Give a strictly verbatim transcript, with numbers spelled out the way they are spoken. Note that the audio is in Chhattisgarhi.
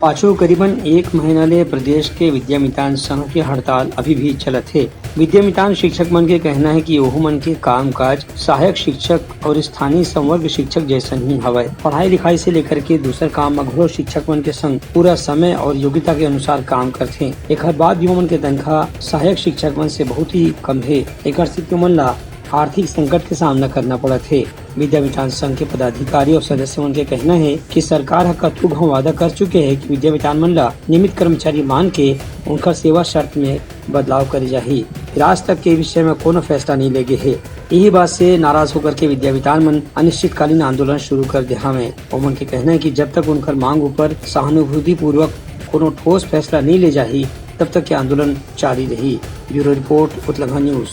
पाछू करीबन एक महीना ले प्रदेश के विद्यामितान संघ के हड़ताल अभी भी चलत हे। विद्यामितान शिक्षक मन के कहना हे कि ओहू मन के कामकाज सहायक शिक्षक अउ स्थानीय संवर्ग शिक्षक जइसन ही हवय। पढ़ाई लिखाई से लेकर के दूसर काम म घलो शिक्षक मन के संग पूरा समय अउ योग्यता के अनुसार काम करथे। एखर बाद भी ओमन के तनख्वाह सहायक शिक्षक मन से बहुत ही कम हे। एखर सेती ओमन ला आर्थिक संकट के सामना करना पड़त हे। विद्यामितान संघ के पदाधिकारी अउ सदस्य मन के कहना हे कि सरकार ह कतको घांव वादा कर चुके हे कि विद्यामितान मन ला नियमित कर्मचारी मान के उनकर सेवा शर्त में बदलाव करे जाही। फिर आज तक के विषय में कोनो फैसला नहीं ले गे हे। यही बात से नाराज होकर के विद्यामितान मन अनिश्चितकालीन आंदोलन शुरू कर दे हवे। ओमन के कहना हे कि जब तक उनकर मांग ऊपर सहानुभूतिपूर्वक कोनो ठोस फैसला नहीं ले जाही, तब तक के आंदोलन जारी रही। ब्यूरो रिपोर्ट, उतलंघा न्यूज।